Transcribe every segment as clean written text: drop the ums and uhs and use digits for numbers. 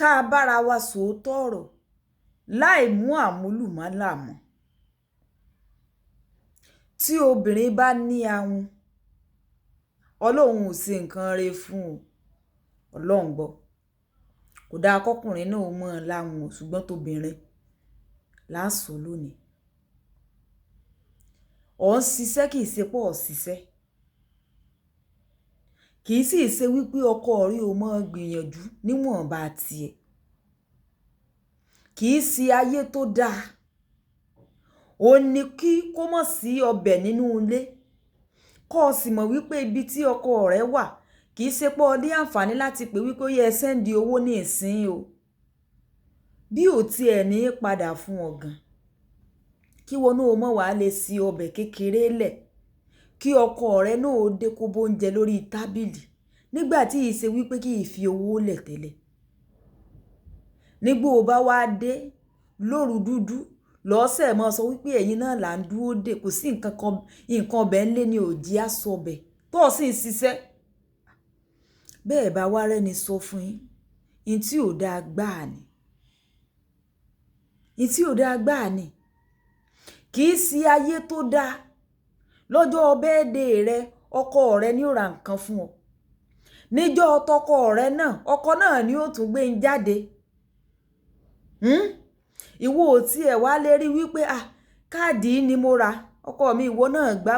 Ká bára wa sòótọ́ ọ̀rọ̀ láì mú àmúlùmálà mọ́. Tí obìnrin bá ní ahun, Ọlọ́run ò ṣe nǹkan re fún o. Ọlọ́run gbọ́. Kò dáa kọ́kùnrin náà ó mọ̀ ọ́n láhun o, ṣùgbọ́n tóbìnrin là ń sọ lónìí. Ò ń ṣiṣẹ́ kì í ṣe pé ò ṣiṣẹ́. Kì í sì ṣe wípé ọkọ rẹ ò mọ̀ gbìyànjú níwọ̀nba tiẹ̀. Kì í ṣe ayé tó dáa. Ó ní kí kó má sí ọbẹ̀ nínú ilé. Kó sì mọ̀ wípé ibi tí ọkọ rẹ wà kì í ṣe pé ó ní àǹfààní láti pè wípé ó yẹ send owó ní ìsín o. Bí ò tí ẹ ní padà fún ọ gan. Kí ìwọ náà ó mọ̀ wá lè ṣe ọbẹ̀ kékeré lẹ̀. Kí ọkọ rẹ náà ó dé kó bó oúnjẹ lórí tábìlì nígbà tí ì ṣe wípé kì í fi owó lẹ̀ tẹ́lẹ̀. Nígbà ó bá wá dé lóru dúdú, lọ́sẹ̀ mọ́ sọ wípé ẹ̀yin náà là ń dúró dè, kò sí nǹkan kan, nǹkan ọbẹ̀ ńlé ni ò jí á sọ ọbẹ̀ tó sì ń ṣiṣẹ́. Bẹ́ẹ̀ bá wá rẹ́ni sọ fún yín, n tí ò dáa gbáà ni. N tí ò dáa gbáà ni. Kì í ṣe ayé tó dáa. Lọ́jọ́ birthday rẹ, ọkọ rẹ ni ó ra nǹkan fún ọ. Níjọ́ tọkọ rẹ náà, ọkọ náà ni ó tún gbé ń jáde. Ìwọ ò tí ẹ wá lè rí wípé, à, káàdì ni mo ra, ọkọ mi ìwọ náà gbá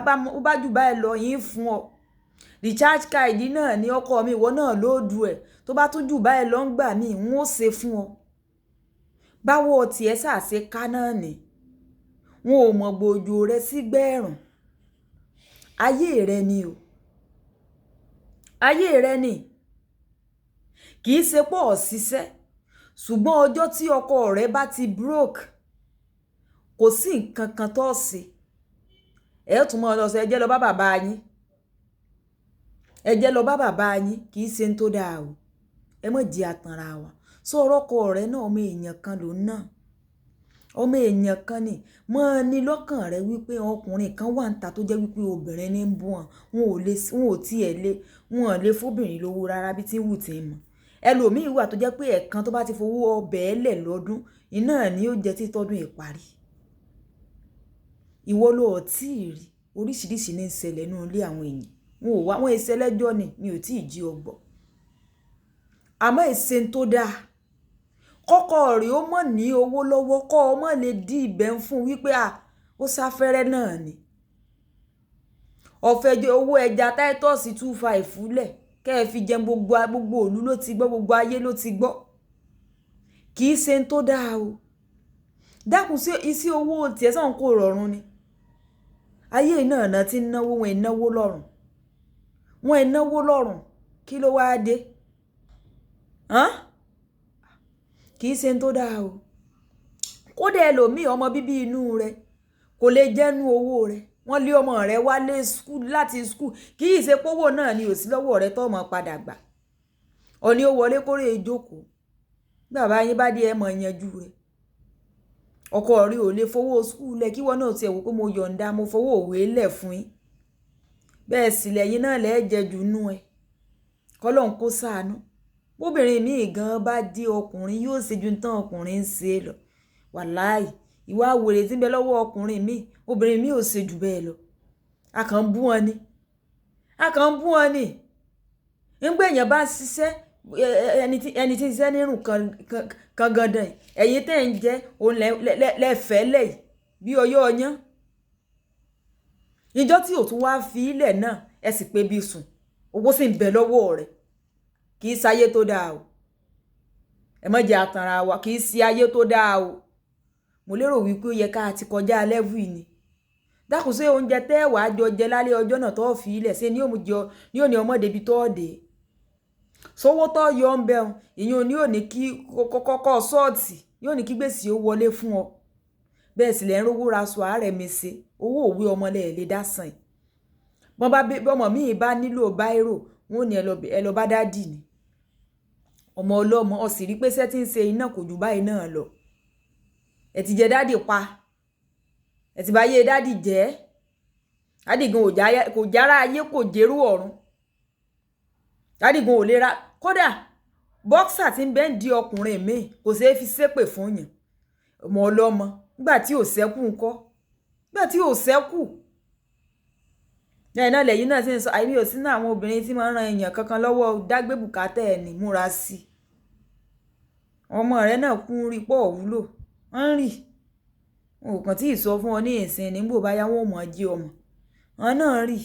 bá jù báyìí lọ yín fún ọ. Recharge card náà ni ọkọ mi ìwọ náà ló dù ẹ. Tó bá tún jù báyìí lọ ń gbà mí, n ó ṣe fún ọ. Báwo tí ẹ ṣà ṣe ká náà ni. Wọn ò mọ̀ gbòòjò rẹ sí gbẹ́rùn. Ayé rẹ ni o. Ayé rẹ ni. Kì í ṣe pé ò ṣiṣẹ́. Ṣùgbọ́n ọjọ́ tí ọkọ rẹ bá ti broke, kò sí nǹkan kan tó ṣe. Ẹ tún mọ̀ lọ sọ ẹ jẹ́ lọ bá bàbá yín. Ẹ jẹ́ lọ bá bàbá yín, kì í ṣe ń tó dáa o. Ẹ má jẹ àtànra wa. Sọ ọkọ rẹ náà ọmọ èèyàn kan ló ná. Ọmọ èèyàn kan ni. Mọ́ ní lọ́kàn rẹ wípé ọkùnrin kan wà níta tó jẹ́ wípé obìnrin ní ń bú wọn. Wọn ò lè, wọn ò tí ẹ lé, wọn ò lè fóbìnrin lówó rárá bí tí ń wù tí ń mọ̀. Ẹlòmíì wà tó jẹ́ pé ẹ̀ẹ̀kan tó bá ti fowó ọbẹ̀ lẹ̀ lọ́dún, iná ni ó jẹ tí tọdún ìparí. Ìwọ ló ò tí ì rí. Oríṣiríṣi ní ń ṣẹlẹ̀ nínú ilé àwọn èèyàn. Wọn ò wá, wọ́n ṣe lẹ́jọ́ ni, mi ò tí ì jí ọ gbọ́. Àmọ́ ìṣe tó dáa. Kọ́kọ́ rẹ ó mọ̀ ní owó lọ́wọ́, kó o mọ̀ lè dí ibẹ̀ ń fún wípé à, ó sá fẹ́rẹ́ náà ni. Ọ̀fẹ́ owó ẹja Titus 25 lẹ̀ kí ẹ fi jẹun gbogbo, gbogbo ìlú ló ti gbọ́, gbogbo ayé ló ti gbọ́. Kì í ṣe ń tó dáa o. Dákun sí iṣẹ́ owó tí ẹ sàn kó rọrùn ni. Ayé náà náà tí ń náwó, wọn ì náwó lọ́rùn. Wọn ì náwó lọ́rùn. Kí ló wá dé? Hán? Kì í ṣe ń tó dáa o. Kódà ẹlòmíì ọmọ bíbí inú rẹ̀ kò lè jẹ́nu owó rẹ̀. Wọ́n lé ọmọ rẹ̀ wálé school láti school. Kì í ṣe pé owó náà ni ò sí lọ́wọ́ rẹ̀ tó mọ̀ padà gbà. Ó ní ó wọlé kórè jókòó. Bàbá yín bá dé ẹ mọ̀ yanjú rẹ̀. Ọkọ rẹ ò lè fowó school lẹ̀ kí wọ́n náà ti ẹ̀ wò pé mo yọ̀ǹda, mo fowó òwe lẹ̀ fún yín. Bẹ́ẹ̀ sì lẹ́yìn náà lẹ́ jẹ ju inú ẹ. Kọ́lọ́hun kó ṣàánú. Bóbìnrin míì gan bá dé ọkùnrin yóò ṣe ju tán ọkùnrin ń ṣe lọ. Wàláì, ìwà wèrè tí ń bẹ lọ́wọ́ ọkùnrin míì, obìnrin míì ò ṣe jù bẹ́ẹ̀ lọ. A kàn ń bú wọn ni. A kàn ń bú wọn ni. Nígbà èèyàn bá ń ṣiṣẹ́, ẹni tí ń ṣiṣẹ́ nírun kan kan gandan, ẹ̀yin tí ẹ̀ ń jẹ òun lẹ fẹ́ lẹ̀ yìí bí ọyọ́ ọyán. Ìjọ́ tí ò tún wá fi ilẹ̀ náà, ẹ sì pé bí sùn. Owó sì ń bẹ lọ́wọ́ rẹ̀. Kì í ṣe ayé tó dáa o. Ẹ má jẹ àtànra wa, kì í ṣe ayé tó dáa o. Mo lérò wípé ó yẹ ká ti kọjá level yìí ni. Dákun sí oúnjẹ tẹ́ wàá jọ jẹ lálẹ́ ọjọ́ náà tó fi ilẹ̀ ṣe ni ó mú jọ, ní ó ní ọmọdé bí tó dé. Sówó tó yọ ń bẹ un, ìyẹn ni ó ní kí kọ́kọ́ sọ́ọ̀tì, yóò ní kí gbèsè ó wọlé fún ọ. Bẹ́ẹ̀ sì lẹ́ ń rówó ra aṣọ àárẹ̀ mi ṣe, owó òwe ọmọ lẹ lè dá san. Bọ́n bá bí ọmọ míì bá nílò bírò, wọ́n ó ní ẹ lọ bá daddy ni. Ọmọ ọlọ́mọ, ọ sì rí pé iṣẹ́ tí ń ṣe iná kò ju báyìí náà lọ. Ẹ ti jẹ daddy pa. Ẹ ti bá yé daddy jẹ́. Daddy gan kò jára ayé kò jẹ́rú ọ̀run. Daddy gan ò lè ra. Kódà Bọ́ksà tí ń bẹ́ ń di ọkùnrin mi kò ṣeé fi ṣépè fún yàn. Ọmọ ọlọ́mọ nígbà tí ò sẹ́kù ńkọ́, nígbà tí ò sẹ́kù. Lẹ́yìn náà lẹ́yìn náà sì ń sọ, àìní ò sínú àwọn obìnrin tí máa ń ran èèyàn kankan lọ́wọ́ dágbé bùkátà ẹ̀ ní múra sí i. Ọmọ rẹ náà kún rí pọ̀ wúlò, wọ́n ń rì. Wọn ò kàn tí ì sọ fún ọ ní ìsìn nígbò bá yá wọn ò mọ̀ jí ọmọ. Wọn náà rì.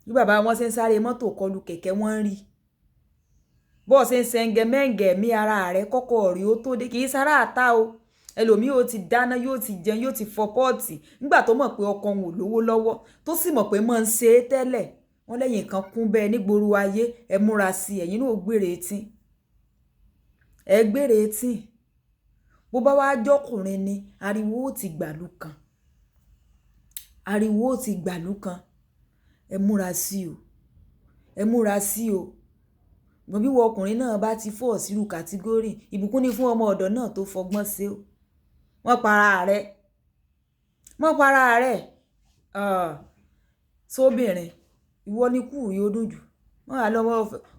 Bí bàbá wọn ṣe ń sáré mọ́tò kọlù kẹ̀kẹ́ wọ́n ń rí. Bó ṣe ń sẹ́ńgẹ̀ mẹ́ǹgẹ̀ mí ara rẹ kọ́kọ́ rí ó tó dé, kì í sára àtá o. Ẹlòmíì ó ti dáná, yóò ti jẹun, yóò ti fọ pọ́ọ̀tì nígbà tó mọ̀ pé ọkọ òun ò lówó lọ́wọ́, tó sì mọ̀ pé máa ń ṣe é tẹ́lẹ̀. Wọ́n lẹ́yìn kan kún bẹ́ẹ̀ nígboro ayé, ẹ múra sí i, ẹ̀yin náà ó gbére etí. Ẹ gbére etí. Bó bá wá jọ́kùnrin ni, ariwo ó ti gbàlú kan. Ariwo ó ti gbàlú kan. Ẹ múra sí o. Ẹ múra sí o. Ṣùgbọ́n bí wọ ọkùnrin náà bá ti fọ́ sírú kàtígórì, ìbùkún ni fún ọmọ ọ̀dọ̀ náà tó fọgbọ́n ṣe o. Wọ́n para rẹ̀. Wọ́n para rẹ̀. Sóbìnrin, ìwọ ni kú rí ó dùn jù. Wọ́n á lọ,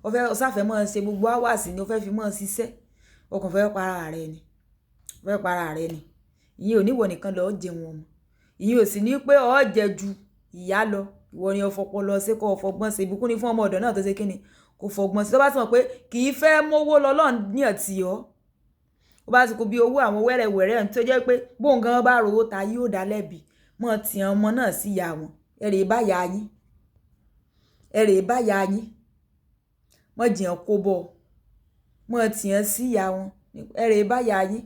ọfẹ́ sáfẹ́ máa ṣe gbogbo hours ni ó fẹ́ fi máa ṣiṣẹ́. Ọkàn fẹ́ para rẹ̀ ni. Fẹ́ para rẹ̀ ni. Ìyẹn ò ní ìwọ nìkan lọ jẹun ọmọ. Ìyẹn ò sì ní pé ọ jẹ ju ìyá lọ. Ìwọ ni ó fọpọlọ ṣe kó fọgbọ́n ṣe. Ìbùkún ni fún ọmọ ọ̀dọ̀ náà tó ṣe kíni, kó fọgbọ́n ṣe. Tó bá ti mọ̀ pé kì í fẹ́ mówó lọ lọ́n ní ọ̀tí ọ́. Ó bá ti kó bí owó àwọn wẹ́rẹ́wẹ́rẹ́ tó jẹ́ pé bóun gan bá rówó ta yóò dá lẹ́bi. Mọ́ ti ọmọ náà sí ìyá wọn. Ẹ rè bá ya yín. Ẹ rè bá ya yín. Mọ́ jìyàn kó bọ̀. Mọ́ tìyàn sí ìyá wọn. Ẹ rè bá ya yín.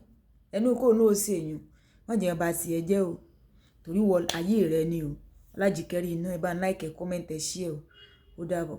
Ẹnu kò ní ó ṣe èèyàn. Mọ́ jìyàn bá ti ẹ jẹ́ o. Torí wọ ayé rẹ ni o. Alájìkẹ́rí iná, ẹ bá ń like, comment, ẹ share o. Ó dàbọ̀.